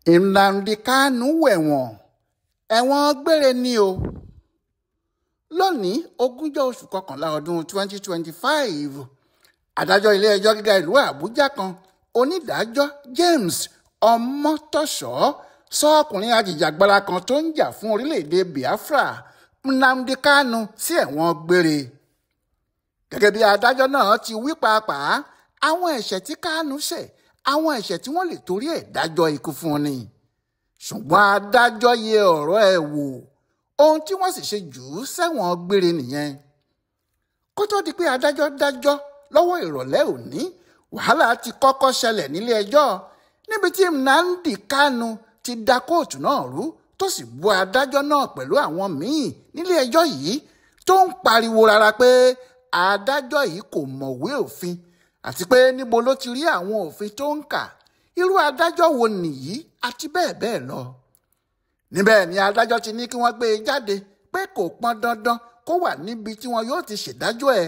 Nnamdi Kanu wẹ̀wọ̀n, ẹ̀wọ̀n gbére ni o. Lónìí ogúnjọ́ oṣù kọkànlá ọdún 2025, adájọ́ ilé-ẹjọ́ gíga ìlú Àbújá kan, onídàájọ́ James Ọmọtọ́ṣọ́, sọ ọkùnrin ajìjàgbara kan tó ń jà fún orílẹ̀-èdè Biafra, Nnamdi Kanu, sí ẹ̀wọ̀n gbére. Gẹ́gẹ́ bí adájọ́ náà ti wí pàápàá, àwọn ẹ̀ṣẹ̀ tí Kanu ṣẹ̀, àwọn ẹ̀ṣẹ̀ tí wọ́n lè torí ẹ̀ dájọ́ ikú fún ni. Ṣùgbọ́n adájọ́ yẹ ọ̀rọ̀ ẹ̀ wò, ohun tí wọ́n sì ṣe jù ú sẹ́wọ̀n gbére nìyẹn. Kó tó di pé adájọ́ dájọ́ lọ́wọ́ ìrọ̀lẹ́ òní, wàhálà ti kọ́kọ́ ṣẹlẹ̀ nílé ẹjọ́ níbi tí Nnamdi Kanu ti da kóòtù náà rú tó sì bú adájọ́ náà pẹ̀lú àwọn míì nílé ẹjọ́ yìí tó ń pariwo rárá pé adájọ́ yìí kò mọ̀wé òfin àti pé níbo ló ti rí àwọn òfin tó ń kà, irú adájọ́ wo nìyí àti bẹ́ẹ̀ bẹ́ẹ̀ lọ. Níbẹ̀ ni adájọ́ ti ní kí wọ́n gbé e jáde pé kò pọn dandan kó wà níbi tí wọn yóò ti ṣèdájọ́ ẹ̀,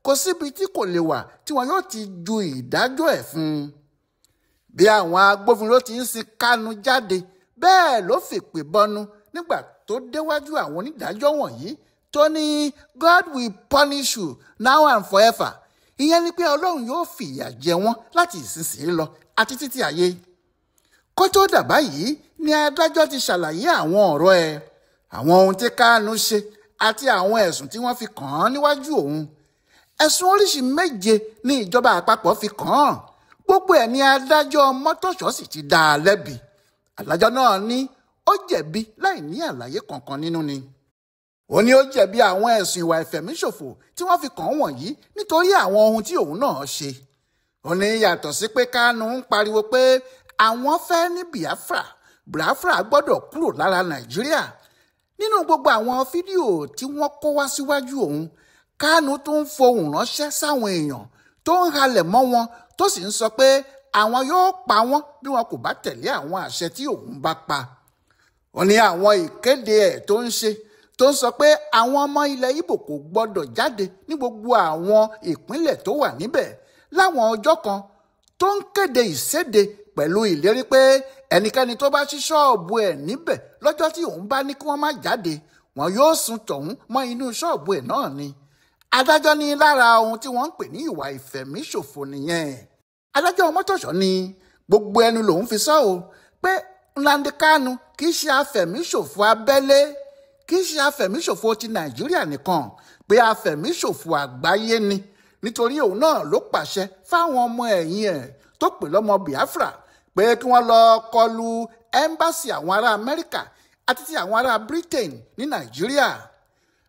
kò síbi tí kò lè wà tí wọn yóò ti ju ìdájọ́ ẹ̀ fún un. Bí àwọn agbófinró ti ń sin Kanu jáde, bẹ́ẹ̀ ló fèpè bọnu nígbà tó déwájú àwọn onídàájọ́ wọ̀nyí tó ní God will punish you now and forever. Ìyẹn ni pé Ọlọ́run yóò fìyà jẹ wọ́n láti ìsinsìnyí lọ àti títí ayé. Kó tó dà báyìí ni adájọ́ ti ṣàlàyé àwọn ọ̀rọ̀ ẹ̀, àwọn ohun tí Kanu ṣe àti àwọn ẹ̀sùn tí wọ́n fi kàn án níwájú òun. Ẹ̀sùn oríṣi 7 ni ìjọba àpapọ̀ fi kàn án. Gbogbo ẹ̀ ni adájọ́ Mọ́tòṣọ́ sì ti dá a lẹ́bi. Adájọ́ náà ní ó jẹ̀bi láì ní àlàyé kankan nínú ni. Ó ní ó jẹ̀bi àwọn ẹ̀sùn ìwà ìfẹ̀míṣòfò tí wọ́n fi kàn án wọ̀nyí nítorí àwọn ohun tí òun náà ṣe. Ó ní yàtọ̀ sí pé Kanu ń pariwo pé àwọn fẹ́ ní Biafra, Biafra gbọ́dọ̀ kúrò lára Nàìjíríà. Nínú gbogbo àwọn fídíò tí wọ́n kó wá síwájú òun, Kanu tún ń fohùn ránṣẹ́ sáwọn èèyàn tó ń halẹ̀ mọ́ wọn tó sì ń sọ pé àwọn yóò pa wọ́n bí wọn kò bá tẹ̀lé àwọn àṣẹ tí òun bá pa. Ó ní àwọn ìkéde ẹ̀ tó ń ṣe tó ń sọ pé àwọn ọmọ ilẹ̀ Ìgbò kò gbọ́dọ̀ jáde ní gbogbo àwọn ìpínlẹ̀ tó wà níbẹ̀ láwọn ọjọ́ kan, tó ń kéde ìséde pẹ̀lú ìlérí pé ẹnikẹ́ni tó bá ṣí ṣọ́ọ̀bù ẹ̀ níbẹ̀ lọ́jọ́ tí òun bá ní kí wọ́n má jáde, wọn yóò sun tọ̀hún mọ́ inú ṣọ́ọ̀bù ẹ̀ náà ni. Adájọ́ ní lára ohun tí wọ́n ń pè ní ìwà ìfẹ̀míṣòfò nìyẹn. Adájọ́ Ọmọtọ́ṣọ́ ní gbogbo ẹnu lòun fi sọ ọ́ pé Nnamdi Kanu kì í ṣe afẹ̀míṣòfò abẹ́lé, kì í ṣe afẹ̀míṣòfò ti Nàìjíríà nìkan, pé afẹ̀míṣòfò àgbáyé ni, nítorí òun náà ló pàṣẹ fáwọn ọmọ ẹ̀yìn ẹ̀ tó pè lọ́mọ Biafra pé kí wọ́n lọ kọlu ẹ́mbáàsì àwọn ará Amẹ́ríkà àti ti àwọn ará Britain ní Nàìjíríà.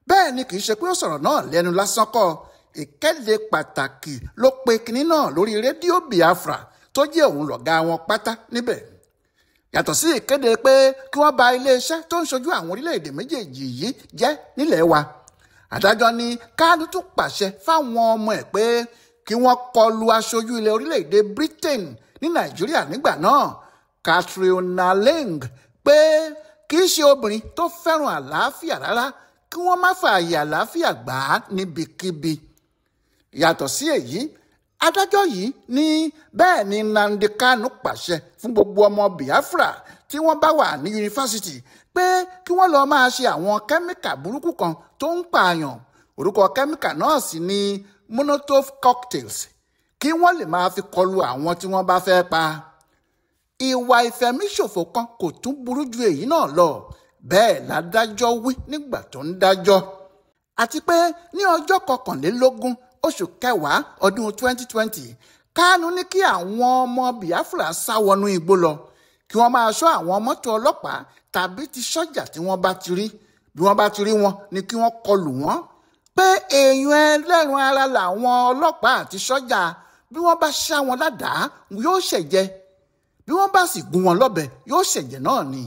Bẹ́ẹ̀ ni kì í ṣe pé ó sọ̀rọ̀ náà lẹ́nu lásán kọ́, ìkéde pàtàkì ló pe kinní náà lórí rédíò Biafra tó jẹ́ òun lọ̀gá wọn pátá níbẹ̀. Yàtọ̀ sí ìkéde pé kí wọ́n ba iléeṣẹ́ tó ń ṣojú àwọn orílẹ̀-èdè méjèèjì yìí jẹ́ nílẹ̀ wa, adájọ́ ní Kanu tún pàṣẹ fáwọn ọmọ ẹ̀ pé kí wọ́n kọlu aṣojú ilẹ̀ orílẹ̀-èdè Britain ní Nàìjíríà nígbà náà, Catriona Laing, pé kì í ṣe obìnrin tó fẹ́ràn àlàáfíà rárá, kí wọ́n má fààyè àlàáfíà gbà á níbikíbi. Yàtọ̀ sí èyí, adájọ́ yìí ní bẹ́ẹ̀ ni Nnamdi Kanu pàṣẹ fún gbogbo ọmọ Biafra tí wọ́n bá wà ní yunifásitì pé kí wọ́n lọ́ọ́ máa ṣe àwọn kẹ́míkà burúkú kan tó ń pààyàn. Orúkọ kẹ́míkà náà sì ni Molotov cocktails, kí wọ́n lè máa fi kọlu àwọn tí wọ́n bá fẹ́ pa. Ìwà ìfẹ̀míṣòfò kan kò tún burú ju èyí náà lọ, bẹ́ẹ̀ ládájọ́ wí nígbà tó ń dájọ́. Àti pé ní ọjọ́ 21 oṣù kẹwàá ọdún 2020, Kanu ní kí àwọn ọmọ Biafra sá wọnú igbó lọ, kí wọ́n máa ṣọ́ àwọn mọ́tò ọlọ́pàá tàbí ti sọ́jà tí wọ́n bá ti rí. Bí wọ́n bá ti rí wọn ni kí wọ́n kọlù wọ́n, pé èèyàn ẹlẹ́ran ara làwọn ọlọ́pàá àti sọ́jà, bí wọ́n bá ṣá wọn ládàá yóò ṣẹ̀jẹ̀, bí wọ́n bá sì gún wọn lọ́bẹ yóò ṣẹ̀jẹ̀ náà ni.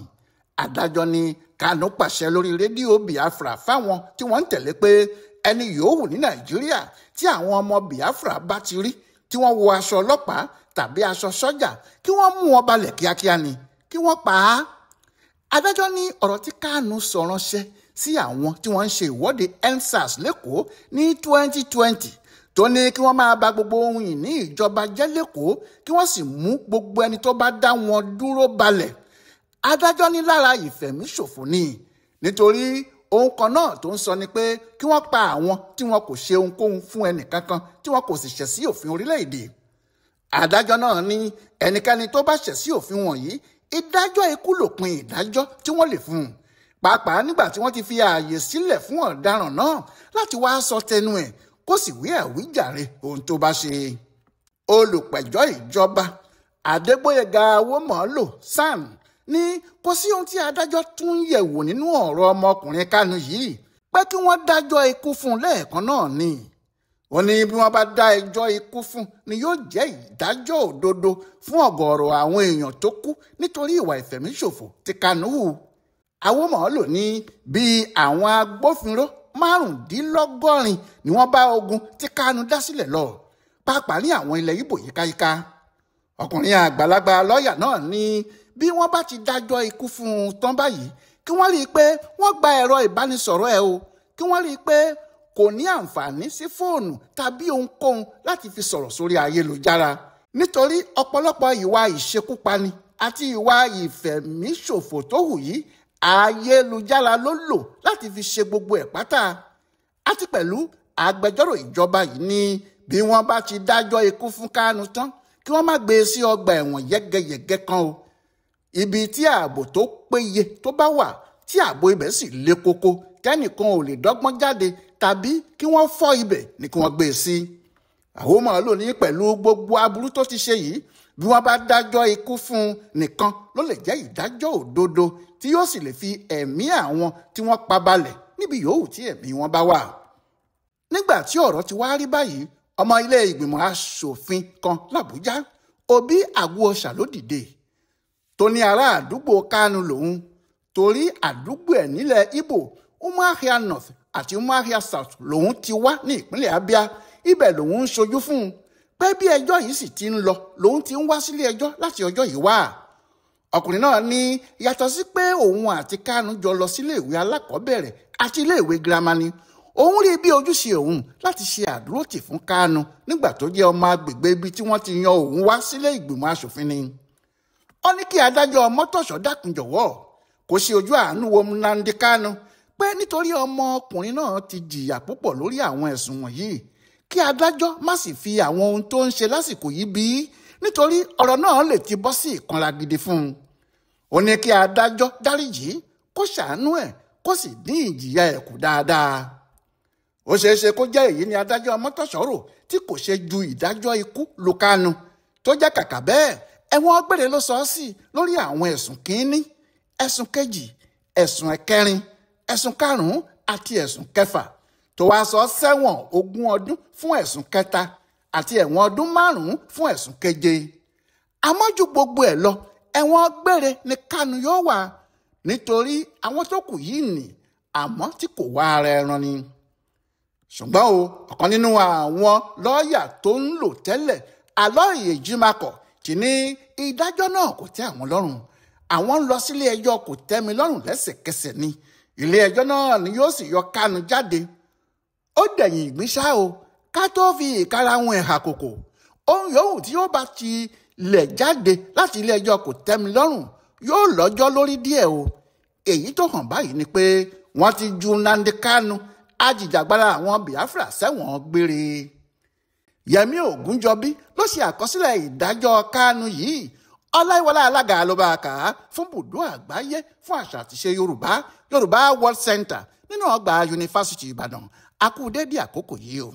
Adájọ́ ní Kanu pàṣẹ lórí rédíò Biafra fáwọn tí wọ́n ń tẹ̀lé pé ẹni yòówù ní Nàìjíríà tí àwọn ọmọ Biafra bá ti rí tí wọ́n wọ aṣọ ọlọ́pàá tàbí aṣọ sọ́jà kí wọ́n mú wọn balẹ̀ kíákíá ni kí wọ́n pa á. Adájọ́ ní ọ̀rọ̀ tí Kanu sọ ránṣẹ́ sí àwọn tí wọ́n ń ṣe ìwọ́de EndSARS lẹ́kọ̀ọ́ ní 2020 tó ní kí wọ́n máa ba gbogbo ohun ìní ìjọba jẹ́ lẹ́kọ̀ọ́ kí wọ́n sì mú gbogbo ẹni tó bá dá wọn dúró balẹ̀. Adájọ́ ní lára ìfẹ̀míṣòfò ni, nítorí ohun kan náà tó ń sọ ni pé kí wọ́n pa àwọn tí wọn kò ṣe ohunkóhun fún ẹnìkankan tí wọn kò sì ṣẹ̀ sí òfin orílẹ̀-èdè. Adájọ́ náà ní ẹnikẹ́ni tó bá ṣẹ̀ sí òfin wọ̀nyí, ìdájọ́ ikú lòpin ìdájọ́ tí wọ́n lè fún un, pàápàá nígbà tí wọ́n ti fi ààyè sílẹ̀ fún ọ̀daràn náà láti wá sọ tẹnu ẹ̀ kó sì wí àwíjàre ohun tó bá ṣe. Olùpẹ̀jọ́ ìjọba Adégbóyèga Awómọ́lò SAN ní kò sí ohun tí adájọ́ tún yẹ̀ wò nínú ọ̀rọ̀ ọmọkùnrin Kánú yìí, pé kí wọ́n dájọ́ ikú fún un lẹ́ẹ̀kan náà ni. Ó ní bí wọ́n bá dá ẹjọ́ ikú fún ni yóò jẹ́ ìdájọ́ òdodo fún ọ̀gọ̀ọ̀rọ̀ àwọn èèyàn tó kú nítorí ìwà ìfẹ̀míṣòfò tí Kánú hù. Awómọ́lò ní bí àwọn agbófinró 85 ni wọ́n bá ogun tí Kánú dá sílẹ̀ lọ, pàápàá ní àwọn ilẹ̀ Ìgbò yíkáyíká. Ọkùnrin àgbàlagbà lọ́ọ̀yà náà ní bí wọ́n bá ti dájọ́ ikú fún un tán báyìí, kí wọ́n rí i pé wọ́n gba ẹ̀rọ ìbánisọ̀rọ̀ ẹ̀ o, kí wọ́n rí i pé kò ní àǹfààní sí fóònù tàbí ohunkóhun láti fi sọ̀rọ̀ sórí ayélujára, nítorí ọ̀pọ̀lọpọ̀ ìwà ìṣekúpani àti ìwà ìfẹ̀míṣòfò tó hù yìí ayélujára ló lò láti fi ṣe gbogbo ẹ̀ pátá. Àti pẹ̀lú agbẹjọ́rò ìjọba yìí ní bí wọ́n bá ti dájọ́ ikú fún Kánú tán, kí wọ́n má gbé e sí ọgbà ẹ̀wọ̀n yẹ́gẹ́yẹ́gẹ́ kan o, ibi tí ààbò tó péye tó bá wà, tí ààbò ibẹ̀ sì le koko, tẹ́nìkan ò lè dọ́gbọ́n jáde tàbí kí wọ́n fọ́ ibẹ̀ ni kí wọ́n gbé e sí. Awómọ́lò ní pẹ̀lú gbogbo aburú tó ti ṣe yìí, bí wọ́n bá dájọ́ ikú fún un nìkan ló lè jẹ́ ìdájọ́ òdodo tí yóò sì lè fi ẹ̀mí àwọn tí wọ́n pa balẹ̀ níbi yòówù tí ẹ̀mí wọn bá wà. Nígbà tí ọ̀rọ̀ ti wá rí báyìí, ọmọ ilé ìgbìmọ̀ aṣòfin kan l'Àbújá, Obi Aguocha ló dìde tó ní ará àdúgbò Kánú lòun, torí àdúgbò ẹ̀ nílẹ̀ Ìgbò Umuahia North àti Umuahia South lòun ti wá ní ìpínlẹ̀ Abia, ibẹ̀ lòun ń ṣojú fún un, pé bí ẹjọ́ yìí sì ti ń lọ lòun ti ń wá sílé ẹjọ́ láti ọjọ́ yìí wá. Ọkùnrin náà ní yàtọ̀ sí pé òun àti Kánú jọ lọ sílé ìwé alákọ̀ọ́bẹ̀rẹ̀ àti ilé ìwé girama ni, òun rí bí ojúṣe òun láti ṣe àdúrótì fún Kánú nígbà tó jẹ́ ọmọ agbègbè ibi tí wọ́n ti yan òun wá sílé ìgbìmọ̀ aṣòfin ni. Ó ní kí adájọ́ Mọ́tòṣọ́ dákun jọ̀wọ́ kó ṣe ojú àánú wo Nnamdi Kánú, pé nítorí ọmọkùnrin náà ti jìyà púpọ̀ lórí àwọn ẹ̀sùn wọ̀nyí, kí adájọ́ má sì fi àwọn ohun tó ń ṣe lásìkò yìí bí, nítorí ọ̀rọ̀ náà lè ti bọ́ sí ìkanra gidi fún un. Ó ní kí adájọ́ dáríjì kó ṣàánú ẹ̀ kó sì dín ìjìyà ẹ̀ kù dáadáa. Ó ṣeé ṣe kó jẹ́ èyí ni adájọ́ Mọ́tòṣọ́ rò tí kò ṣe ju ìdájọ́ ikú lu Kánú, tó jẹ́ kàkà bẹ́ẹ̀ ẹ̀wọ̀n gbére ló sọ ọ́ sí lórí àwọn ẹ̀sùn kínní, ẹ̀sùn kejì, ẹ̀sùn ẹ̀kẹrin, ẹ̀sùn karùn-ún àti ẹ̀sùn kẹfà, tó wá sọ sẹ́wọ̀n 20 ọdún fún ẹ̀sùn kẹta àti ẹ̀wọ̀n ọdún 5 fún ẹ̀sùn keje. Àmọ́ ju gbogbo ẹ̀ lọ, ẹ̀wọ̀n gbére ni Kánú yóò wà, nítorí àwọn tó kù yìí nì àmọ́ tí kò wá ara ẹran ni. Ṣùgbọ́n o, ọ̀kan nínú àwọn lọ́ọ̀yà tó ń lò tẹ́lẹ̀, Aloy Ejimakor, ti ní ìdájọ́ náà kò tẹ́ àwọn lọ́rùn, àwọn ń lọ sílé ẹjọ́ kò tẹ́ mi lọ́rùn lẹ́sẹ̀kẹsẹ̀ ni, ilé ẹjọ́ náà ni yóò sì yọ Kánú jáde. Ó dẹ̀yìn ìgbín ṣá o, ká tó fi ìkarahun ẹ̀hà kòkò, ohun yòówù tí yóò bá ti lẹ̀ jáde láti ilé ẹjọ́ kò tẹ́ mi lọ́rùn yóò lọ́jọ́ lórí díẹ̀ o. Èyí tó hàn báyìí ni pé wọ́n ti ju Nnamdi Kánú ajìjàgbara àwọn Biafra sẹ́wọ̀n gbére. Yẹmí Ògúnjọbí ló ṣe àkọsílẹ̀ ìdájọ́ Kánú yìí. Ọláìwọlá Alága ló bá kà á fún bùdó àgbáyé fún àṣà àtiṣe Yorùbá, Yorùbá World Center nínú ọgbà Yunifásítì Ìbàdàn. A kú dédé àkókò yìí o.